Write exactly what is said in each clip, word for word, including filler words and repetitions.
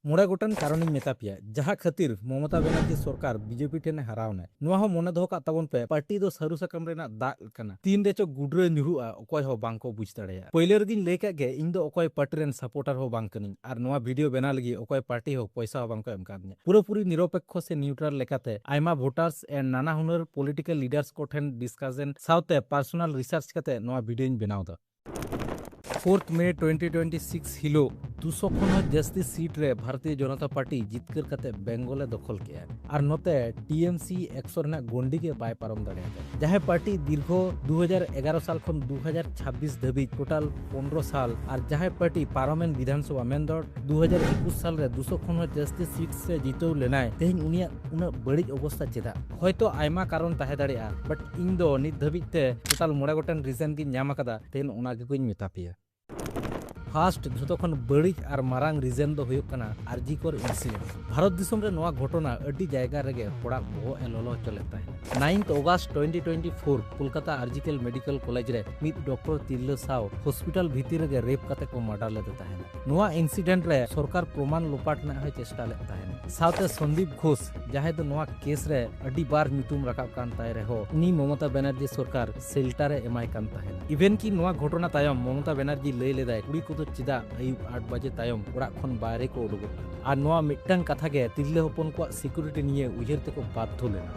ᱢᱚᱬᱮ ᱜᱚᱴᱮᱱ ᱠᱟᱨᱚᱱᱤᱧ ᱢᱮᱛᱟ ᱯᱮᱭᱟ, ᱡᱟᱦᱟᱸ ᱠᱷᱟᱹᱛᱤᱨ ᱢᱚᱢᱚᱛᱟ ᱵᱮᱱᱟᱨᱡᱤ ᱥᱚᱨᱠᱟᱨ ᱵᱤᱡᱮᱯᱤ ᱴᱷᱮᱱᱮ ᱦᱟᱨᱟᱣᱱᱟᱭ᱾ ᱱᱚᱣᱟ ᱦᱚᱸ ᱢᱚᱱᱮ ᱫᱚᱦᱚ ᱠᱟᱜ ᱛᱟᱵᱚᱱ ᱯᱮ, ᱯᱟᱨᱴᱤ ᱫᱚ ᱥᱟᱹᱨᱩ ᱥᱟᱠᱟᱢ ᱨᱮᱱᱟᱜ ᱫᱟᱜ ᱠᱟᱱᱟ, ᱛᱤᱱ ᱨᱮᱪᱚ ᱜᱩᱰᱨᱟᱹ ᱧᱩᱨᱦᱩᱜᱼᱟ, ᱚᱠᱚᱭ ᱦᱚᱸ ᱵᱟᱝ ᱠᱚ ᱵᱩᱡᱽ ᱫᱟᱲᱮᱭᱟᱜᱼᱟ᱾ ᱯᱳᱭᱞᱳ ᱨᱮᱜᱮᱧ ᱞᱟᱹᱭ ᱠᱟᱜ ᱜᱮ, ᱤᱧ ᱫᱚ ᱚᱠᱚᱭ ᱯᱟᱨᱴᱤ ᱨᱮᱱ ᱥᱟᱯᱳᱨᱴᱟᱨ ᱦᱚᱸ ᱵᱟᱝ ᱠᱟᱹᱱᱟᱹᱧ, ᱟᱨ ᱱᱚᱣᱟ ᱵᱷᱤᱰᱤᱭᱳ ᱵᱮᱱᱟᱣ ᱞᱟᱹᱜᱤᱫ ᱚᱠᱚᱭ ᱯᱟᱨᱴᱤ ᱦᱚᱸ ᱯᱚᱭᱥᱟ ᱦᱚᱸ ᱵᱟᱝ ᱠᱚ ᱮᱢ ᱠᱟᱣᱫᱤᱧᱟ᱾ ᱯᱩᱨᱟᱹᱯᱩᱨᱤ ᱱᱤᱨᱚᱯᱮᱠᱠᱷᱚ ᱥᱮ ᱱᱤᱭᱩᱴᱨᱟᱞ ᱞᱮᱠᱟᱛᱮ ᱟᱭᱢᱟ ᱵᱷᱳᱴᱟᱨᱥ ᱮᱱᱰ ᱱᱟᱱᱟ ᱦᱩᱱᱟᱹᱨ ᱯᱚᱞᱤᱴᱤᱠᱟᱞ ᱞᱤᱰᱟᱨᱥ ᱠᱚ ᱴᱷᱮᱱ ᱰᱤᱥᱠᱟᱥᱚᱱ ᱥᱟᱶᱛᱮ ᱯᱟᱨᱥᱚᱱᱟᱞ ᱨᱤᱥᱟᱨᱪ ᱠᱟᱛᱮ ᱱᱚᱣᱟ ᱵᱷᱤᱰᱤᱭᱳᱧ ᱵᱮᱱᱟᱣ ᱮᱫᱟ᱾ ᱯᱷᱳᱨᱛᱷ ᱢᱮ ᱴᱩᱭᱮᱱᱴᱤ ᱴᱩᱭᱮᱱᱴᱤ ᱥᱤᱠᱥ ᱦᱤᱞᱳᱜ ᱫᱩᱥᱚ ᱠᱷᱚᱱ ᱦᱚᱸ ᱡᱟᱹᱥᱛᱤ ᱥᱤᱴ ᱨᱮ ᱵᱷᱟᱨᱚᱛᱤᱭᱚ ᱡᱚᱱᱚᱛᱟ ᱯᱟᱨᱴᱤ ᱡᱤᱛᱠᱟᱹᱨ ᱠᱟᱛᱮ ᱵᱮᱝᱜᱚᱞ ᱮ ᱫᱚᱠᱷᱚᱞ ᱠᱮᱜᱼᱟ᱾ ᱟᱨ ᱱᱚᱛᱮ ᱴᱤ ᱮᱢ ᱥᱤ ᱮᱠᱥᱚ ᱨᱮᱱᱟᱜ ᱜᱚᱱᱰᱤ ᱜᱮ ᱵᱟᱭ ᱯᱟᱨᱚᱢ ᱫᱟᱲᱮᱭᱟᱫᱟ᱾ ᱡᱟᱦᱟᱸᱭ ᱯᱟᱨᱴᱤ ᱫᱤᱨᱜᱷᱚ ᱫᱩ ᱦᱟᱡᱟᱨ ᱮᱜᱟᱨᱚ ᱥᱟᱞ ᱠᱷᱚᱱ ᱫᱩ ᱦᱟᱡᱟᱨ ᱪᱷᱟᱵᱵᱤᱥ ᱫᱷᱟᱹᱵᱤᱡ ᱴᱳᱴᱟᱞ ᱯᱚᱱᱨᱚ ᱥᱟᱞ, ᱟᱨ ᱡᱟᱦᱟᱸᱭ ᱯᱟᱨᱴᱤ ᱯᱟᱨᱚᱢᱮᱱ ᱵᱤᱫᱷᱟᱱ ᱥᱚᱵᱷᱟ ᱢᱮᱱᱫᱚ ᱫᱩ ᱦᱟᱡᱟᱨ ᱮᱠᱩᱥ ᱥᱟᱞ ᱨᱮ ᱫᱩᱥᱚ ᱠᱷᱚᱱ ᱦᱚᱸ ᱡᱟᱹᱥᱛᱤ ᱥᱤᱴ ᱨᱮ ᱡᱤᱛᱟᱹᱣ ᱞᱮᱱᱟᱭ, ᱛᱮᱦᱮᱧ ᱩᱱᱤᱭᱟᱜ ᱩᱱᱟᱹᱜ ᱵᱟᱹᱲᱤᱡ ᱚᱵᱚᱥᱛᱟ ᱪᱮᱫᱟᱜ? ᱦᱚᱭᱛᱚ ᱟᱭᱢᱟ ᱠᱟᱨᱚᱱ ᱛᱟᱦᱮᱸ ᱫᱟᱲᱮᱭᱟᱜᱼᱟ, but ᱤᱧ ᱫᱚ ᱱᱤᱛ ᱫᱷᱟᱹᱵᱤᱡ ᱛᱮ ᱴᱳᱴᱟᱞ ᱢᱚᱬᱮ ᱜᱚᱴᱮᱱ ᱨᱤᱡᱚᱱ ᱜᱤᱧ ᱧᱟᱢ ᱟᱠᱟᱫᱟ, ᱛᱮᱦᱮᱧ ᱚᱱᱟ ᱜᱮᱠᱚᱧ ᱢᱮᱛᱟ ᱯᱮᱭᱟ᱾ ᱯᱷᱟᱨᱥᱴ, ᱡᱷᱚᱛᱚ ᱠᱷᱚᱱ ᱵᱟᱹᱲᱤᱡ ᱟᱨ ᱢᱟᱨᱟᱝ ᱨᱤᱡᱚᱱ ᱫᱚ ᱦᱩᱭᱩᱜ ᱠᱟᱱᱟ ᱟᱨᱡᱤ ᱠᱚᱨ ᱤᱱᱥᱤᱰᱮᱱᱴ᱾ ᱵᱷᱟᱨᱚᱛ ᱫᱤᱥᱚᱢ ᱨᱮ ᱱᱚᱣᱟ ᱜᱷᱚᱴᱚᱱᱟ ᱟᱹᱰᱤ ᱡᱟᱭᱜᱟ ᱨᱮᱜᱮ ᱦᱚᱲᱟᱜ ᱵᱚᱦᱚᱜ ᱮ ᱞᱚᱞᱚ ᱦᱚᱪᱚ ᱞᱮᱫ ᱛᱟᱦᱮᱸᱫ᱾ Ninth August twenty twenty four, Kolkata ᱟᱨᱡᱤᱠᱮᱞ medical college ᱨᱮ ᱢᱤᱫ ᱰᱚᱠᱴᱚᱨ ᱛᱤᱨᱞᱟᱹ ᱥᱟᱶ ᱦᱚᱥᱯᱤᱴᱟᱞ ᱵᱷᱤᱛᱤᱨ ᱨᱮᱜᱮ ᱨᱮᱯ ᱠᱟᱛᱮ ᱠᱚ ᱢᱟᱨᱰᱟᱨ ᱞᱮᱫᱮ ᱛᱟᱦᱮᱸᱫ᱾ ᱱᱚᱣᱟ ᱤᱱᱥᱤᱰᱮᱱᱴ ᱨᱮ ᱥᱚᱨᱠᱟᱨ ᱯᱨᱚᱢᱟᱱ ᱞᱳᱯᱟᱴ ᱨᱮᱱᱟᱜ ᱦᱚᱸᱭ ᱪᱮᱥᱴᱟ ᱞᱮᱫ ᱛᱟᱦᱮᱸᱫ᱾ ᱥᱟᱶᱛᱮ ᱥᱚᱱᱫᱤᱯ ᱜᱷᱳᱥ, ᱡᱟᱦᱟᱸᱭ ᱫᱚ ᱱᱚᱣᱟ ᱠᱮᱥ ᱨᱮ ᱟᱹᱰᱤ ᱵᱟᱨ ᱧᱩᱛᱩᱢ ᱨᱟᱠᱟᱵ ᱠᱟᱱ ᱛᱟᱭ ᱨᱮᱦᱚᱸ, ᱩᱱᱤ ᱢᱚᱢᱚᱛᱟ ᱵᱮᱱᱟᱨᱡᱤ ᱥᱚᱨᱠᱟᱨ ᱥᱮᱞᱴᱟᱨ ᱮ ᱮᱢᱟᱭ ᱠᱟᱱ ᱛᱟᱦᱮᱸᱫ᱾ ᱤᱵᱷᱮᱱ ᱠᱤ ᱱᱚᱣᱟ ᱜᱷᱚᱴᱚᱱᱟ ᱛᱟᱭᱚᱢ ᱢᱚᱢᱚᱛᱟ ᱵᱮᱱᱟᱨᱡᱤ ᱞᱟᱹᱭ ᱞᱮᱫᱟᱭ, ᱠᱩᱲᱤ ᱠᱚᱫᱚ ᱪᱮᱫᱟᱜ ᱟᱹᱭᱩᱵ ᱟᱴ ᱵᱟᱡᱮ ᱛᱟᱭᱚᱢ ᱚᱲᱟᱜ ᱠᱷᱚᱱ ᱵᱟᱭᱨᱮ ᱠᱚ ᱩᱰᱩᱠᱚᱜ ᱠᱟᱱᱟ? ᱟᱨ ᱱᱚᱣᱟ ᱢᱤᱫᱴᱟᱝ ᱠᱟᱛᱷᱟ ᱜᱮ ᱛᱤᱨᱞᱟᱹ ᱦᱚᱯᱚᱱ ᱠᱚᱣᱟᱜ ᱥᱤᱠᱩᱨᱤᱴᱤ ᱱᱤᱭᱮ ᱩᱭᱦᱟᱹᱨ ᱛᱮᱠᱚ ᱵᱟᱫᱫᱷᱚ ᱞᱮᱱᱟ᱾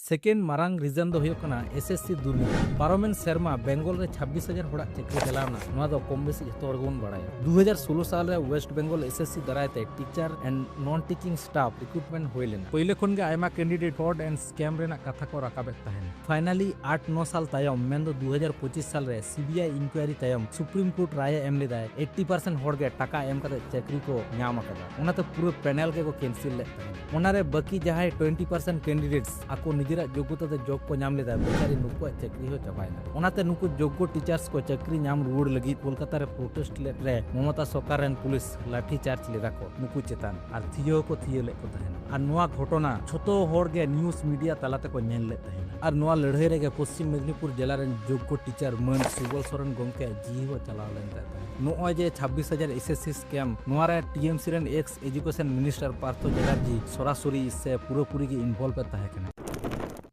ᱥᱮᱠᱮᱱᱰ ᱢᱟᱨᱟᱝ ᱨᱤᱡᱚᱱ ᱫᱚ ᱦᱩᱭᱩᱜ ᱠᱟᱱᱟ ᱮᱥ ᱮᱥ ᱥᱤ ᱫᱩᱨᱱᱤᱛᱤ᱾ ᱯᱟᱨᱚᱢᱮᱱ ᱥᱮᱨᱢᱟ ᱵᱮᱝᱜᱚᱞ ᱨᱮ ᱪᱷᱟᱵᱵᱤᱥ ᱦᱟᱡᱟᱨ ᱦᱚᱲᱟᱜ ᱪᱟᱹᱠᱨᱤ ᱪᱟᱞᱟᱣ ᱮᱱᱟ, ᱱᱚᱣᱟ ᱫᱚ ᱠᱚᱢ ᱵᱮᱥᱤ ᱡᱷᱚᱛᱚ ᱦᱚᱲ ᱜᱮᱵᱚᱱ ᱵᱟᱲᱟᱭᱟ᱾ ᱫᱩ ᱦᱟᱡᱟᱨ ᱥᱳᱞᱳ ᱥᱟᱞ ᱨᱮ west Bengal S S C ᱫᱟᱨᱟᱭ ᱛᱮ ᱴᱤᱪᱟᱨ ᱮᱱᱰ ᱱᱚᱱ ᱴᱤᱪᱤᱝ ᱥᱴᱟᱯ ᱨᱤᱠᱨᱩᱴᱢᱮᱱᱴ ᱦᱩᱭ ᱞᱮᱱᱟ᱾ ᱯᱳᱭᱞᱳ ᱠᱷᱚᱱ ᱜᱮ ᱟᱭᱢᱟ ᱠᱮᱱᱰᱤᱰᱮᱴ ᱯᱷᱨᱚᱰ ᱮᱱᱰ ᱥᱠᱮᱢ ᱨᱮᱱᱟᱜ ᱠᱟᱛᱷᱟ ᱠᱚ ᱨᱟᱠᱟᱵᱮᱫ ᱛᱟᱦᱮᱱᱟ᱾ ᱯᱷᱟᱭᱱᱟᱞᱤ ᱟᱴ ᱱᱚ ᱥᱟᱞ ᱛᱟᱭᱚᱢ, ᱢᱮᱱᱫᱚ ᱫᱩ ᱦᱟᱡᱟᱨ ᱯᱚᱸᱪᱤᱥ ᱥᱟᱞ ᱨᱮ ᱥᱤ ᱵᱤ ᱟᱭ ᱤᱱᱠᱩᱭᱟᱨᱤ ᱛᱟᱭᱚᱢ ᱥᱩᱯᱨᱤᱢ ᱠᱳᱨᱴ ᱨᱟᱭ ᱮ ᱮᱢ ᱞᱮᱫᱟᱭ, ᱮᱭᱤᱴᱴᱤ ᱯᱟᱨᱥᱮᱱᱴ ᱦᱚᱲ ᱜᱮ ᱴᱟᱠᱟ ᱮᱢ ᱠᱟᱛᱮ ᱪᱟᱹᱠᱨᱤ ᱠᱚ ᱧᱟᱢ ᱟᱠᱟᱫᱟ᱾ ᱚᱱᱟᱛᱮ ᱯᱩᱨᱟᱹ ᱯᱮᱱᱮᱞ ᱜᱮᱠᱚ ᱠᱮᱱᱥᱤᱞ ᱞᱮᱫ ᱛᱟᱦᱮᱸᱫ᱾ ᱚᱱᱟᱨᱮ ᱵᱟᱹᱠᱤ ᱡᱟᱦᱟᱸᱭ ᱴᱩᱭᱮᱱᱴᱤ ᱯᱟᱨᱥᱮᱱᱴ ᱠᱮᱱᱰᱤᱰᱮᱴᱥ ᱟᱠᱚ ᱱᱤᱡᱮᱨᱟᱜ ᱡᱳᱜᱽᱜᱚᱛᱟ ᱛᱮ ᱡᱚᱵ ᱠᱚ ᱧᱟᱢ ᱞᱮᱫᱟ, ᱵᱮᱪᱟᱨᱤ ᱱᱩᱠᱩᱣᱟᱜ ᱪᱟᱹᱠᱨᱤ ᱦᱚᱸ ᱪᱟᱵᱟᱭᱮᱱᱟ᱾ ᱚᱱᱟᱛᱮ ᱱᱩᱠᱩ ᱡᱳᱜᱽᱜᱚ ᱴᱤᱪᱟᱨᱥ ᱠᱚ ᱪᱟᱹᱠᱨᱤ ᱧᱟᱢ ᱨᱩᱣᱟᱹᱲ ᱞᱟᱹᱜᱤᱫ ᱠᱳᱞᱠᱟᱛᱟ ᱨᱮ ᱯᱨᱳᱴᱮᱥᱴ ᱞᱮᱫ ᱨᱮ ᱢᱚᱢᱚᱛᱟ ᱥᱚᱨᱠᱟᱨ ᱨᱮᱱ ᱯᱩᱞᱤᱥ ᱞᱟᱴᱷᱤ ᱪᱟᱨᱡᱽ ᱞᱮᱫᱟ ᱠᱚ ᱱᱩᱠᱩ ᱪᱮᱛᱟᱱ, ᱟᱨ ᱛᱷᱤᱭᱟᱹ ᱦᱚᱸᱠᱚ ᱛᱷᱤᱭᱟᱹ ᱞᱮᱫ ᱠᱚ ᱛᱟᱦᱮᱸᱱᱟ᱾ ᱟᱨ ᱱᱚᱣᱟ ᱜᱷᱚᱴᱚᱱᱟ ᱡᱷᱚᱛᱚ ᱦᱚᱲ ᱜᱮ ᱱᱤᱭᱩᱡᱽ ᱢᱤᱰᱤᱭᱟ ᱛᱟᱞᱟ ᱛᱮᱠᱚ ᱧᱮᱞ ᱞᱮᱫ ᱛᱟᱦᱮᱸᱱᱟ᱾ ᱟᱨ ᱱᱚᱣᱟ ᱞᱟᱹᱲᱦᱟᱹᱭ ᱨᱮᱜᱮ ᱯᱚᱥᱪᱤᱢ ᱢᱮᱫᱽᱱᱤᱯᱩᱨ ᱡᱮᱞᱟ ᱨᱮᱱ ᱡᱳᱜᱽᱜᱚ ᱴᱤᱪᱟᱨ ᱢᱟᱹᱱ ᱥᱩᱵᱚᱞ ᱥᱚᱨᱮᱱ ᱜᱚᱢᱠᱮᱭᱟᱜ ᱡᱤᱣᱤ ᱦᱚᱸ ᱪᱟᱞᱟᱣ ᱞᱮᱱ ᱛᱟᱭ ᱛᱟᱦᱮᱸᱫ᱾ ᱱᱚᱜᱼᱚᱭ ᱡᱮ ᱪᱷᱟᱵᱵᱤᱥ ᱦᱟᱡᱟᱨ ᱮᱥ ᱮᱥ ᱥᱤ ᱥᱠᱮᱢ, ᱱᱚᱣᱟ ᱨᱮ ᱴᱤ ᱮᱢ ᱥᱤ ᱨᱮᱱ X education minister Partho Chatterjee ᱥᱚᱨᱟᱥᱚᱨᱤ ᱥᱮ ᱯᱩᱨᱟᱹᱯᱩᱨᱤ ᱜᱮ ᱤᱱᱵᱷᱚᱞᱵ ᱮ ᱛᱟᱦᱮᱸ ᱠᱟᱱᱟ᱾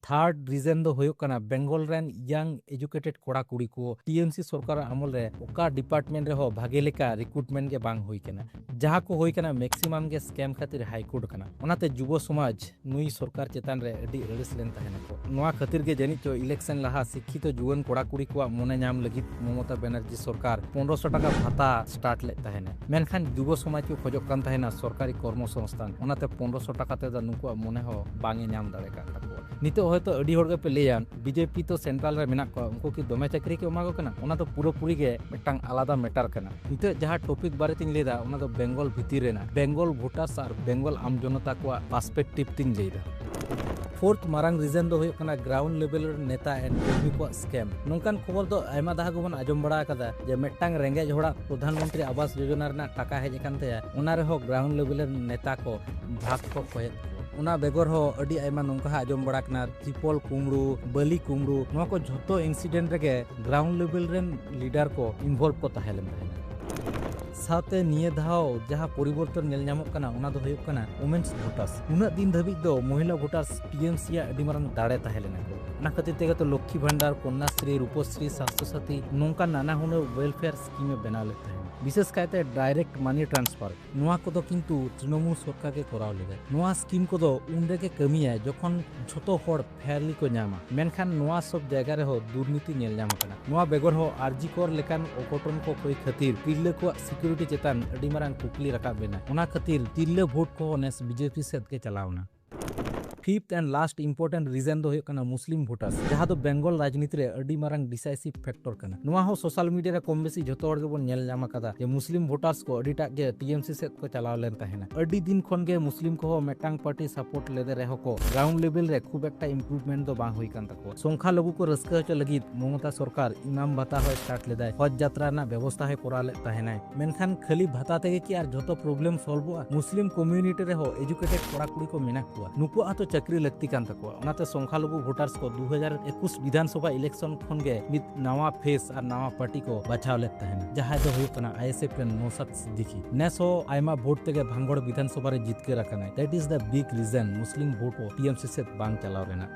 ᱛᱷᱟᱨᱰ ᱨᱤᱡᱚᱱ ᱫᱚ ᱦᱩᱭᱩᱜ ᱠᱟᱱᱟ ᱵᱮᱝᱜᱚᱞ ᱨᱮᱱ ᱤᱭᱟᱝ ᱮᱡᱩᱠᱮᱴᱮᱰ ᱠᱚᱲᱟ ᱠᱩᱲᱤ ᱠᱚ ᱴᱤ ᱮᱢ ᱥᱤ ᱥᱚᱨᱠᱟᱨ ᱟᱢᱚᱞ ᱨᱮ ᱚᱠᱟ ᱰᱤᱯᱟᱨᱴᱢᱮᱱᱴ ᱨᱮᱦᱚᱸ ᱵᱷᱟᱜᱮ ᱞᱮᱠᱟ ᱨᱤᱠᱨᱩᱴᱢᱮᱱᱴ ᱜᱮ ᱵᱟᱝ ᱦᱩᱭ ᱠᱟᱱᱟ᱾ ᱡᱟᱦᱟᱸ ᱠᱚ ᱦᱩᱭ ᱠᱟᱱᱟ ᱢᱮᱠᱥᱤᱢᱟᱢ ᱜᱮ ᱥᱠᱮᱢ ᱠᱷᱟᱹᱛᱤᱨ ᱦᱟᱭ ᱠᱳᱨᱴ ᱠᱟᱱᱟ᱾ ᱚᱱᱟᱛᱮ ᱡᱩᱵᱚ ᱥᱚᱢᱟᱡᱽ ᱱᱩᱭ ᱥᱚᱨᱠᱟᱨ ᱪᱮᱛᱟᱱ ᱨᱮ ᱟᱹᱰᱤ ᱟᱹᱲᱤᱥ ᱞᱮᱱ ᱛᱟᱦᱮᱱᱟᱠᱚ᱾ ᱱᱚᱣᱟ ᱠᱷᱟᱹᱛᱤᱨ ᱜᱮ ᱡᱟᱹᱱᱤᱡ ᱪᱚ ᱤᱞᱮᱠᱥᱚᱱ ᱞᱟᱦᱟ ᱥᱤᱠᱠᱷᱤᱛᱚ ᱡᱩᱣᱟᱹᱱ ᱠᱚᱲᱟ ᱠᱩᱲᱤ ᱠᱚᱣᱟᱜ ᱢᱚᱱᱮ ᱧᱟᱢ ᱞᱟᱹᱜᱤᱫ ᱢᱚᱢᱚᱛᱟ ᱵᱮᱱᱟᱨᱡᱤ ᱥᱚᱨᱠᱟᱨ ᱯᱚᱱᱨᱚᱥᱚ ᱴᱟᱠᱟ ᱵᱷᱟᱛᱟ ᱥᱴᱟᱨᱴ ᱞᱮᱫ ᱛᱟᱦᱮᱱᱟ᱾ ᱢᱮᱱᱠᱷᱟᱱ ᱡᱩᱵᱚ ᱥᱚᱢᱟᱡᱽ ᱠᱚ ᱠᱷᱚᱡᱚᱜ ᱠᱟᱱ ᱛᱟᱦᱮᱱᱟ ᱥᱚᱨᱠᱟᱨᱤ ᱠᱚᱨᱢᱚ ᱥᱚᱝᱥᱛᱷᱟᱱ, ᱚᱱᱟᱛᱮ ᱯᱚᱱᱨᱚᱥᱚ ᱴᱟᱠᱟ ᱛᱮᱫᱚ ᱱᱩᱠᱩᱣᱟᱜ ᱢᱚᱱᱮ ᱦᱚᱸ ᱵᱟᱝ ᱮ ᱧᱟᱢ ᱫᱟᱲᱮ ᱠᱟᱜ ᱛᱟᱠᱚᱣᱟ᱾ ᱱᱤᱛᱚᱜ ᱦᱚᱭᱛᱳ ᱟᱹᱰᱤ ᱦᱚᱲ ᱜᱮᱯᱮ ᱞᱟᱹᱭᱟ, ᱵᱤᱡᱮᱯᱤ ᱛᱚ ᱥᱮᱱᱴᱨᱟᱞ ᱨᱮ ᱢᱮᱱᱟᱜ ᱠᱚᱣᱟ, ᱩᱱᱠᱩ ᱠᱤ ᱫᱚᱢᱮ ᱪᱟᱹᱠᱨᱤ ᱠᱚ ᱮᱢᱟ ᱠᱚ ᱠᱟᱱᱟ? ᱚᱱᱟ ᱫᱚ ᱯᱩᱨᱟᱹᱯᱩᱨᱤ ᱜᱮ ᱢᱤᱫᱴᱟᱝ ᱟᱞᱟᱫᱟ ᱢᱮᱴᱟᱨ ᱠᱟᱱᱟ᱾ ᱱᱤᱛᱚᱜ ᱡᱟᱦᱟᱸ ᱴᱚᱯᱤᱠ ᱵᱟᱨᱮ ᱛᱤᱧ ᱞᱟᱹᱭᱫᱟ, ᱚᱱᱟ ᱫᱚ ᱵᱮᱝᱜᱚᱞ ᱵᱷᱤᱛᱤᱨ ᱨᱮᱱᱟᱜ, ᱵᱮᱝᱜᱚᱞ ᱵᱷᱳᱴᱟᱨᱥ ᱟᱨ ᱵᱮᱝᱜᱚᱞ ᱟᱢ ᱡᱚᱱᱚᱛᱟ ᱠᱚᱣᱟᱜ ᱯᱟᱨᱥᱯᱮᱠᱴᱤᱵᱷ ᱛᱤᱧ ᱞᱟᱹᱭᱫᱟ᱾ ᱯᱷᱳᱨᱛᱷ ᱢᱟᱨᱟᱝ ᱨᱤᱡᱚᱱ ᱫᱚ ᱦᱩᱭᱩᱜ ᱠᱟᱱᱟ ᱜᱨᱟᱣᱩᱱᱰ ᱞᱮᱵᱮᱞ ᱨᱮ ᱱᱮᱛᱟ ᱮᱱᱰ ᱠᱚᱨᱢᱤ ᱠᱚᱣᱟᱜ ᱥᱠᱮᱢ᱾ ᱱᱚᱝᱠᱟᱱ ᱠᱷᱚᱵᱚᱨ ᱫᱚ ᱟᱭᱢᱟ ᱫᱷᱟᱣ ᱜᱮᱵᱚᱱ ᱟᱸᱡᱚᱢ ᱵᱟᱲᱟ ᱟᱠᱟᱫᱟ ᱡᱮ ᱢᱤᱫᱴᱟᱝ ᱨᱮᱸᱜᱮᱡ ᱦᱚᱲᱟᱜ ᱯᱨᱚᱫᱷᱟᱱ ᱢᱚᱱᱛᱨᱤ ᱟᱵᱟᱥ ᱡᱳᱡᱚᱱᱟ ᱨᱮᱱᱟᱜ ᱴᱟᱠᱟ ᱦᱮᱡ ᱟᱠᱟᱱ ᱛᱟᱭᱟ, ᱚᱱᱟ ᱨᱮᱦᱚᱸ ᱜᱨᱟᱣᱩᱱᱰ ᱞᱮᱵᱮᱞ ᱨᱮᱱ ᱱᱮᱛᱟ ᱠᱚ ᱵᱷᱟᱜᱽ ᱠᱚ ᱠᱚᱭᱮᱫ ᱠᱚᱣᱟ᱾ ᱚᱱᱟ ᱵᱮᱜᱚᱨ ᱦᱚᱸ ᱟᱹᱰᱤ ᱟᱭᱢᱟ ᱱᱚᱝᱠᱟ ᱦᱚᱸ ᱟᱸᱡᱚᱢ ᱵᱟᱲᱟ ᱠᱟᱱᱟ, ᱛᱨᱤᱯᱚᱞ ᱠᱩᱢᱵᱽᱲᱩ, ᱵᱟᱹᱞᱤ ᱠᱩᱢᱵᱽᱲᱩ, ᱱᱚᱣᱟ ᱠᱚ ᱡᱷᱚᱛᱚ ᱤᱱᱥᱤᱰᱮᱱᱴ ᱨᱮᱜᱮ ᱜᱨᱟᱣᱩᱱᱰ ᱞᱮᱵᱮᱞ ᱨᱮᱱ ᱞᱤᱰᱟᱨ ᱠᱚ ᱤᱱᱵᱷᱚᱞᱵᱷ ᱠᱚ ᱛᱟᱦᱮᱸ ᱞᱮᱱ ᱛᱟᱦᱮᱸᱱᱟ᱾ ᱥᱟᱶᱛᱮ ᱱᱤᱭᱟᱹ ᱫᱷᱟᱣ ᱡᱟᱦᱟᱸ ᱯᱚᱨᱤᱵᱚᱨᱛᱚᱱ ᱧᱮᱞ ᱧᱟᱢᱚᱜ ᱠᱟᱱᱟ, ᱚᱱᱟ ᱫᱚ ᱦᱩᱭᱩᱜ ᱠᱟᱱᱟ ᱣᱩᱢᱮᱱᱥ ᱵᱷᱳᱴᱟᱨᱥ᱾ ᱩᱱᱟᱹᱜ ᱫᱤᱱ ᱫᱷᱟᱹᱵᱤᱡ ᱫᱚ ᱢᱚᱦᱤᱞᱟ ᱵᱷᱳᱴᱟᱨᱥ ᱴᱤ ᱮᱢ ᱥᱤ ᱟᱜ ᱟᱹᱰᱤ ᱢᱟᱨᱟᱝ ᱫᱟᱲᱮ ᱛᱟᱦᱮᱸ ᱞᱮᱱᱟ ᱠᱚ᱾ ᱚᱱᱟ ᱠᱷᱟᱹᱛᱤᱨ ᱛᱮᱜᱮ ᱛᱚ ᱞᱚᱠᱠᱷᱤ ᱵᱷᱟᱱᱰᱟᱨ, ᱠᱚᱱᱱᱟᱥᱨᱤ, ᱨᱩᱯᱚᱥᱨᱤ, ᱥᱟᱥᱛᱷᱚ ᱥᱟᱛᱷᱤ ᱱᱚᱝᱠᱟᱱ ᱱᱟᱱᱟ ᱦᱩᱱᱟᱹᱨ ᱣᱮᱞᱯᱷᱮᱭᱟᱨ ᱥᱠᱤᱢ ᱮ ᱵᱮᱱᱟᱣ ᱞᱮᱫ ᱛᱟᱦᱮᱸᱱᱟ᱾ ᱵᱤᱥᱮᱥ ᱠᱟᱭᱛᱮ ᱰᱟᱭᱨᱮᱠᱴ ᱢᱟᱱᱤ ᱴᱨᱟᱱᱥᱯᱷᱟᱨ, ᱱᱚᱣᱟ ᱠᱚᱫᱚ ᱠᱤᱱᱛᱩ ᱛᱨᱤᱱᱚᱢᱩᱞ ᱥᱚᱨᱠᱟᱨ ᱜᱮ ᱠᱚᱨᱟᱣ ᱞᱮᱫᱟᱭ᱾ ᱱᱚᱣᱟ ᱥᱠᱤᱢ ᱠᱚᱫᱚ ᱩᱱ ᱨᱮᱜᱮ ᱠᱟᱹᱢᱤᱭᱟᱭ ᱡᱚᱠᱷᱚᱱ ᱡᱷᱚᱛᱚ ᱦᱚᱲ ᱯᱷᱮᱭᱟᱨᱞᱤ ᱠᱚ ᱧᱟᱢᱟ, ᱢᱮᱱᱠᱷᱟᱱ ᱱᱚᱣᱟ ᱥᱚᱵ ᱡᱟᱭᱜᱟ ᱨᱮᱦᱚᱸ ᱫᱩᱨᱱᱤᱛᱤ ᱧᱮᱞ ᱧᱟᱢ ᱟᱠᱟᱱᱟ᱾ ᱱᱚᱣᱟ ᱵᱮᱜᱚᱨ ᱦᱚᱸ ᱟᱨᱡᱤ ᱠᱚᱨ ᱞᱮᱠᱟᱱ ᱚᱜᱷᱚᱴᱚᱱ ᱠᱚ ᱦᱩᱭ ᱠᱷᱟᱹᱛᱤᱨ ᱛᱤᱨᱞᱟᱹ ᱠᱚᱣᱟᱜ ᱥᱤᱠᱩᱨᱤᱴᱤ ᱪᱮᱛᱟᱱ ᱟᱹᱰᱤ ᱢᱟᱨᱟᱝ ᱠᱩᱠᱞᱤ ᱨᱟᱠᱟᱵ ᱞᱮᱱᱟ᱾ ᱚᱱᱟ ᱠᱷᱟᱹᱛᱤᱨ ᱛᱤᱨᱞᱟᱹ ᱵᱷᱳᱴ ᱠᱚᱦᱚᱸ ᱱᱮᱥ ᱵᱤᱡᱮᱯᱤ ᱥᱮᱫ ᱜᱮ ᱪᱟᱞᱟᱣ ᱮᱱᱟ᱾ ᱯᱷᱤᱯᱛᱷ ᱮᱱᱰ ᱞᱟᱥᱴ ᱤᱢᱯᱚᱨᱴᱮᱱᱴ ᱨᱤᱡᱚᱱ ᱫᱚ ᱦᱩᱭᱩᱜ ᱠᱟᱱᱟ ᱢᱩᱥᱞᱤᱢ ᱵᱷᱳᱴᱟᱨᱥ, ᱡᱟᱦᱟᱸ ᱫᱚ ᱵᱮᱝᱜᱚᱞ ᱨᱟᱡᱽᱱᱤᱛᱤ ᱨᱮ ᱟᱹᱰᱤ ᱢᱟᱨᱟᱝ ᱰᱤᱥᱟᱭᱥᱤᱵᱷ ᱯᱷᱮᱠᱴᱚᱨ ᱠᱟᱱᱟ᱾ ᱱᱚᱣᱟ ᱦᱚᱸ ᱥᱳᱥᱟᱞ ᱢᱤᱰᱤᱭᱟ ᱨᱮ ᱠᱚᱢ ᱵᱮᱥᱤ ᱡᱷᱚᱛᱚ ᱦᱚᱲ ᱜᱮᱵᱚᱱ ᱧᱮᱞ ᱧᱟᱢ ᱟᱠᱟᱫᱟ ᱡᱮ ᱢᱩᱥᱞᱤᱢ ᱵᱷᱳᱴᱟᱨᱥ ᱠᱚ ᱟᱹᱰᱤᱴᱟᱜ ᱜᱮ ᱴᱤ ᱮᱢ ᱥᱤ ᱥᱮᱫ ᱠᱚ ᱪᱟᱞᱟᱣ ᱞᱮᱱ ᱛᱟᱦᱮᱱᱟ᱾ ᱟᱹᱰᱤ ᱫᱤᱱ ᱠᱷᱚᱱ ᱜᱮ ᱢᱩᱥᱞᱤᱢ ᱠᱚᱦᱚᱸ ᱢᱤᱫᱴᱟᱝ ᱯᱟᱨᱴᱤ ᱥᱟᱯᱳᱨᱴ ᱞᱮᱫᱮ ᱨᱮᱦᱚᱸ ᱠᱚ ᱜᱨᱟᱣᱩᱱᱰ ᱞᱮᱵᱮᱞ ᱨᱮ ᱠᱷᱩᱵ ᱮᱠᱴᱟ ᱤᱢᱯᱨᱩᱵᱷᱢᱮᱱᱴ ᱫᱚ ᱵᱟᱝ ᱦᱩᱭ ᱠᱟᱱ ᱛᱟᱠᱚᱣᱟ᱾ ᱥᱚᱝᱠᱷᱟ ᱞᱚᱜᱷᱩ ᱠᱚ ᱨᱟᱹᱥᱠᱟᱹ ᱦᱚᱪᱚ ᱞᱟᱹᱜᱤᱫ ᱢᱚᱢᱚᱛᱟ ᱥᱚᱨᱠᱟᱨ ᱤᱢᱟᱢ ᱵᱷᱟᱛᱟ ᱦᱚᱸᱭ ᱥᱴᱟᱨᱴ ᱞᱮᱫᱟᱭ, ᱦᱚᱡᱽ ᱡᱟᱛᱨᱟ ᱨᱮᱱᱟᱜ ᱵᱮᱵᱚᱥᱛᱷᱟ ᱦᱚᱸᱭ ᱠᱚᱨᱟᱣ ᱞᱮᱫ ᱛᱟᱦᱮᱱᱟᱭ᱾ ᱢᱮᱱᱠᱷᱟᱱ ᱠᱷᱟᱹᱞᱤ ᱵᱷᱟᱛᱟ ᱛᱮᱜᱮ ᱠᱤ ᱟᱨ ᱡᱷᱚᱛᱚ ᱯᱨᱚᱵᱞᱮᱢ ᱥᱚᱞᱵᱷᱚᱜᱼᱟ? ᱢᱩᱥᱞᱤᱢ ᱠᱚᱢᱤᱭᱩᱱᱤᱴᱤ ᱨᱮᱦᱚᱸ ᱮᱡᱩᱠᱮᱴᱮᱰ ᱠᱚᱲᱟ ᱠᱩᱲᱤ ᱠᱚ ᱢᱮᱱᱟᱜ ᱠᱚᱣᱟ, ᱱᱩᱠᱩᱣᱟᱜ ᱦᱚᱸᱛᱚ ᱪᱟᱹᱠᱨᱤ ᱞᱟᱹᱠᱛᱤ ᱠᱟᱱ ᱛᱟᱠᱚᱣᱟ᱾ ᱚᱱᱟᱛᱮ ᱥᱚᱝᱠᱷᱟᱞᱚᱜᱷᱩ ᱵᱷᱳᱴᱟᱨᱥ ᱠᱚ ᱫᱩ ᱦᱟᱡᱟᱨ ᱮᱠᱩᱥ ᱵᱤᱫᱷᱟᱱ ᱥᱚᱵᱷᱟ ᱤᱞᱮᱠᱥᱚᱱ ᱠᱷᱚᱱ ᱜᱮ ᱢᱤᱫ ᱱᱟᱣᱟ ᱯᱷᱮᱥ ᱟᱨ ᱱᱟᱣᱟ ᱯᱟᱨᱴᱤ ᱠᱚ ᱵᱟᱪᱷᱟᱣ ᱞᱮᱫ ᱛᱟᱦᱮᱱᱟ, ᱡᱟᱦᱟᱸᱭ ᱫᱚ ᱦᱩᱭᱩᱜ ᱠᱟᱱᱟ ᱟᱭᱮᱥᱮᱯᱷ ᱨᱮᱱ ᱱᱚᱣᱥᱟᱫ ᱥᱤᱫᱫᱤᱠᱤ᱾ ᱱᱮᱥ ᱦᱚᱸ ᱟᱭᱢᱟ ᱵᱷᱳᱴ ᱛᱮᱜᱮ ᱵᱷᱟᱝᱜᱚᱲ ᱵᱤᱫᱷᱟᱱ ᱥᱚᱵᱷᱟ ᱨᱮ ᱡᱤᱛᱠᱟᱹᱨ ᱟᱠᱟᱱᱟᱭ᱾ That is the big reason ᱢᱩᱥᱞᱤᱢ ᱵᱷᱳᱴ ᱠᱚ ᱴᱤ ᱮᱢ ᱥᱤ ᱥᱮᱫ ᱵᱟᱝ ᱪᱟᱞᱟᱣ ᱞᱮᱱᱟ᱾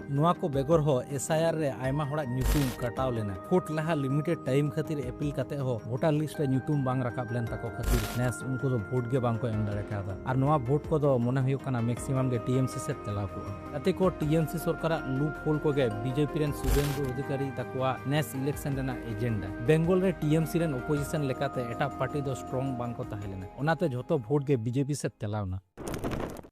ᱱᱚᱣᱟ ᱠᱚ ᱵᱮᱜᱚᱨ ᱦᱚᱸ ᱮᱥ ᱟᱭ ᱟᱨ ᱨᱮ ᱟᱭᱢᱟ ᱦᱚᱲᱟᱜ ᱧᱩᱛᱩᱢ ᱠᱟᱴᱟᱣ ᱞᱮᱱᱟ᱾ ᱵᱷᱳᱴ ᱞᱟᱦᱟ ᱞᱤᱢᱤᱴᱮᱰ ᱴᱟᱭᱤᱢ ᱠᱷᱟᱹᱛᱤᱨ ᱟᱹᱯᱤᱞ ᱠᱟᱛᱮ ᱦᱚᱸ ᱵᱷᱳᱴᱟᱨ ᱞᱤᱥᱴ ᱨᱮ ᱧᱩᱛᱩᱢ ᱵᱟᱝ ᱨᱟᱠᱟᱵ ᱞᱮᱱ ᱛᱟᱠᱚ ᱠᱷᱟᱹᱛᱤᱨ ᱱᱮᱥ ᱩᱱᱠᱩ ᱫᱚ ᱵᱷᱳᱴ ᱜᱮ ᱵᱟᱝ ᱠᱚ ᱮᱢ ᱫᱟᱲᱮ ᱠᱟᱣᱫᱟ᱾ ᱟᱨ ᱱᱚᱣᱟ ᱵᱷᱳᱴ ᱠᱚᱫᱚ ᱢᱚᱱᱮ ᱦᱩᱭᱩᱜ ᱠᱟᱱᱟ ᱢᱮᱠᱥᱤᱢᱟᱢ ᱜᱮ ᱴᱤ ᱮᱢ ᱥᱤ ᱥᱮᱫ ᱪᱟᱞᱟᱣ ᱠᱚᱜᱼᱟ᱾ ᱜᱟᱛᱮ ᱠᱚ, ᱴᱤ ᱮᱢ ᱥᱤ ᱥᱚᱨᱠᱟᱨᱟᱜ ᱞᱩᱯ ᱦᱳᱞ ᱠᱚᱜᱮ ᱵᱤ ᱡᱮ ᱯᱤ ᱨᱮᱱ ᱥᱩᱵᱷᱮᱱᱫᱩ ᱚᱫᱷᱤᱠᱟᱨᱤ ᱛᱟᱠᱚᱣᱟᱜ ᱱᱮᱥ ᱤᱞᱮᱠᱥᱚᱱ ᱨᱮᱱᱟᱜ ᱮᱡᱮᱱᱰᱟ᱾ ᱵᱮᱝᱜᱚᱞ ᱨᱮ ᱴᱤ ᱮᱢ ᱥᱤ ᱨᱮᱱ ᱚᱯᱳᱡᱤᱥᱚᱱ ᱞᱮᱠᱟᱛᱮ ᱮᱴᱟᱜ ᱯᱟᱨᱴᱤ ᱫᱚ ᱥᱴᱨᱚᱝ ᱵᱟᱝ ᱠᱚ ᱛᱟᱦᱮᱸ ᱞᱮᱱᱟ, ᱚᱱᱟᱛᱮ ᱡᱷᱚᱛᱚ ᱵᱷᱳᱴ ᱜᱮ ᱵᱤ ᱡᱮ ᱯᱤ ᱥᱮᱫ ᱪᱟᱞᱟᱣ ᱮᱱᱟ᱾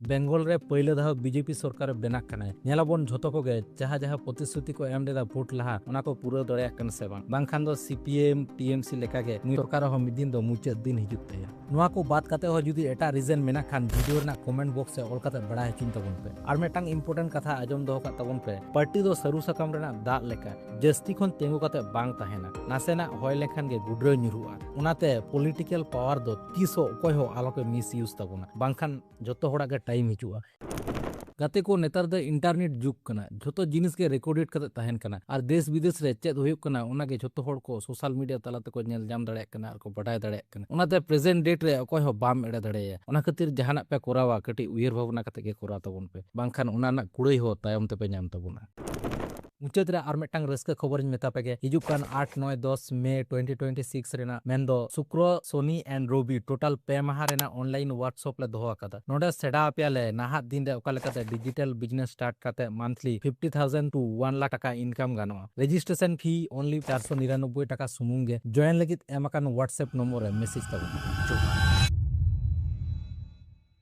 ᱵᱮᱝᱜᱚᱞ ᱨᱮ ᱯᱟᱹᱭᱞᱟᱹ ᱫᱷᱟᱣ ᱵᱤ ᱡᱮ ᱯᱤ ᱥᱚᱨᱠᱟᱨ ᱵᱮᱱᱟᱜ ᱠᱟᱱᱟᱭ᱾ ᱧᱮᱞᱟᱵᱚᱱ ᱡᱷᱚᱛᱚ ᱠᱚᱜᱮ ᱡᱟᱦᱟᱸ ᱡᱟᱦᱟᱸ ᱯᱨᱚᱛᱤᱥᱨᱩᱛᱤ ᱠᱚ ᱮᱢ ᱞᱮᱫᱟ ᱵᱷᱳᱴ ᱞᱟᱦᱟ, ᱚᱱᱟ ᱠᱚ ᱯᱩᱨᱟᱹᱣ ᱫᱟᱲᱮᱭᱟᱜ ᱠᱟᱱᱟ ᱥᱮ ᱵᱟᱝ᱾ ᱵᱟᱝᱠᱷᱟᱱ ᱫᱚ C P M, T M ᱥᱤ ᱞᱮᱠᱟᱜᱮ ᱱᱩᱭ ᱥᱚᱨᱠᱟᱨ ᱦᱚᱸ ᱢᱤᱫ ᱫᱤᱱ ᱫᱚ ᱢᱩᱪᱟᱹᱫ ᱫᱤᱱ ᱦᱤᱡᱩᱜ ᱛᱟᱭᱟ᱾ ᱱᱚᱣᱟ ᱠᱚ ᱵᱟᱫ ᱠᱟᱛᱮ ᱦᱚᱸ ᱡᱩᱫᱤ ᱮᱴᱟᱜ ᱨᱤᱡᱚᱱ ᱢᱮᱱᱟᱜ ᱠᱷᱟᱱ ᱵᱷᱤᱰᱤᱭᱳ ᱨᱮᱱᱟᱜ ᱠᱚᱢᱮᱱᱴ ᱵᱚᱠᱥ ᱨᱮ ᱚᱞ ᱠᱟᱛᱮ ᱵᱟᱲᱟᱭ ᱦᱚᱪᱚᱧ ᱛᱟᱵᱚᱱ ᱯᱮ᱾ ᱟᱨ ᱢᱤᱫᱴᱟᱝ ᱤᱢᱯᱚᱨᱴᱮᱱᱴ ᱠᱟᱛᱷᱟ ᱟᱸᱡᱚᱢ ᱫᱚᱦᱚ ᱠᱟᱜ ᱛᱟᱵᱚᱱ ᱯᱮ, ᱯᱟᱨᱴᱤ ᱫᱚ ᱥᱟᱹᱨᱩ ᱥᱟᱠᱟᱢ ᱨᱮᱱᱟᱜ ᱫᱟᱜ ᱞᱮᱠᱟ, ᱡᱟᱹᱥᱛᱤ ᱠᱷᱚᱱ ᱛᱤᱸᱜᱩ ᱠᱟᱛᱮ ᱵᱟᱝ ᱛᱟᱦᱮᱱᱟ, ᱱᱟᱥᱮᱱᱟᱜ ᱦᱚᱭ ᱞᱮᱠᱷᱟᱱ ᱜᱮ ᱜᱩᱰᱨᱟᱹ ᱧᱩᱨᱦᱩᱜᱼᱟ᱾ ᱚᱱᱟᱛᱮ ᱯᱚᱞᱤᱴᱤᱠᱟᱞ ᱯᱟᱣᱟᱨ ᱫᱚ ᱛᱤᱥ ᱦᱚᱸ ᱚᱠᱚᱭ ᱦᱚᱸ ᱟᱞᱚ ᱯᱮ ᱢᱤᱥ ᱤᱭᱩᱡᱽ ᱛᱟᱵᱚᱱᱟ, ᱵᱟᱝᱠᱷᱟᱱ ᱡᱚᱛᱚ ᱦᱚᱲᱟᱜ ᱜᱮ ᱴᱟᱭᱤᱢ ᱦᱤᱡᱩᱜᱼᱟ᱾ ᱜᱟᱛᱮ ᱠᱚ, ᱱᱮᱛᱟᱨ ᱫᱚ ᱤᱱᱴᱟᱨᱱᱮᱴ ᱡᱩᱜᱽ ᱠᱟᱱᱟ, ᱡᱷᱚᱛᱚ ᱡᱤᱱᱤᱥ ᱜᱮ ᱨᱮᱠᱚᱨᱰᱮᱰ ᱠᱟᱛᱮ ᱛᱟᱦᱮᱱ ᱠᱟᱱᱟ᱾ ᱟᱨ ᱫᱮᱥ ᱵᱤᱫᱮᱥ ᱨᱮ ᱪᱮᱫ ᱦᱩᱭᱩᱜ ᱠᱟᱱᱟ, ᱚᱱᱟ ᱜᱮ ᱡᱷᱚᱛᱚ ᱦᱚᱲ ᱠᱚ ᱥᱳᱥᱟᱞ ᱢᱤᱰᱤᱭᱟ ᱛᱟᱞᱟ ᱛᱮᱠᱚ ᱧᱮᱞ ᱧᱟᱢ ᱫᱟᱲᱮᱭᱟᱜ ᱠᱟᱱᱟ ᱟᱨ ᱠᱚ ᱵᱟᱰᱟᱭ ᱫᱟᱲᱮᱭᱟᱜ ᱠᱟᱱᱟ᱾ ᱚᱱᱟᱛᱮ ᱯᱨᱮᱡᱮᱱᱴ ᱰᱮᱴ ᱨᱮ ᱚᱠᱚᱭ ᱦᱚᱸ ᱵᱟᱢ ᱮᱲᱮ ᱫᱟᱲᱮᱭᱟᱭᱟ᱾ ᱚᱱᱟ ᱠᱷᱟᱹᱛᱤᱨ ᱡᱟᱦᱟᱱᱟᱜ ᱯᱮ ᱠᱚᱨᱟᱣᱟ, ᱠᱟᱹᱴᱤᱡ ᱩᱭᱦᱟᱹᱨ ᱵᱷᱟᱵᱽᱱᱟ ᱠᱟᱛᱮ ᱜᱮ ᱠᱚᱨᱟᱣ ᱛᱟᱵᱚᱱ ᱯᱮ, ᱵᱟᱝᱠᱷᱟᱱ ᱚᱱᱟ ᱨᱮᱱᱟᱜ ᱠᱩᱲᱟᱹᱭ ᱦᱚᱸ ᱛᱟᱭᱚᱢ ᱛᱮᱯᱮ ᱧᱟᱢ ᱛᱟᱵᱚᱱᱟ᱾ ᱢᱩᱪᱟᱹᱫ ᱨᱮ ᱟᱨ ᱢᱤᱫᱴᱟᱝ ᱨᱟᱹᱥᱠᱟᱹ ᱠᱷᱚᱵᱚᱨᱤᱧ ᱢᱮᱛᱟ ᱯᱮᱜᱮ, ᱦᱤᱡᱩᱜ ᱠᱟᱱ ᱟᱴ, ᱱᱚᱭ, ᱫᱚᱥ ᱢᱮ ᱴᱩᱭᱮᱱᱴᱤ ᱴᱩᱭᱮᱱᱴᱤ ᱥᱤᱠᱥ ᱨᱮᱱᱟᱜ, ᱢᱮᱱᱫᱚ ᱥᱩᱠᱨᱚ, ᱥᱚᱱᱤ and ᱨᱚᱵᱤ, ᱴᱳᱴᱟᱞ ᱯᱮ ᱢᱟᱦᱟ ᱨᱮᱱᱟᱜ ᱚᱱᱞᱟᱭᱤᱱ ᱣᱟᱨᱠᱥᱚᱯ ᱞᱮ ᱫᱚᱦᱚ ᱟᱠᱟᱫᱟ᱾ ᱱᱚᱰᱮ ᱥᱮᱬᱟ ᱟᱯᱮᱭᱟᱞᱮ ᱱᱟᱦᱟᱜ ᱫᱤᱱ ᱨᱮ ᱚᱠᱟ ᱞᱮᱠᱟᱛᱮ ᱰᱤᱡᱤᱴᱟᱞ ᱵᱤᱡᱽᱱᱮᱥ ᱥᱴᱟᱨᱴ ᱠᱟᱛᱮ monthly fifty thousand two one lakh ᱴᱟᱠᱟ ᱤᱱᱠᱟᱢ ᱜᱟᱱᱚᱜᱼᱟ᱾ ᱨᱮᱡᱤᱥᱴᱨᱮᱥᱚᱱ ᱯᱷᱤ ᱚᱱᱞᱤ ᱪᱟᱨᱥᱚ ᱱᱤᱨᱟᱱᱚᱵᱵᱳᱭ ᱴᱟᱠᱟ ᱥᱩᱢᱩᱝ ᱜᱮ᱾ ᱡᱚᱭᱮᱱ ᱞᱟᱹᱜᱤᱫ ᱮᱢ ᱟᱠᱟᱱ ᱣᱟᱴᱥᱮᱯ ᱱᱚᱢᱵᱚᱨ ᱨᱮ ᱢᱮᱥᱮᱡᱽ ᱛᱟᱵᱚᱱ ᱯᱮ᱾ ᱡᱚᱦᱟᱨ᱾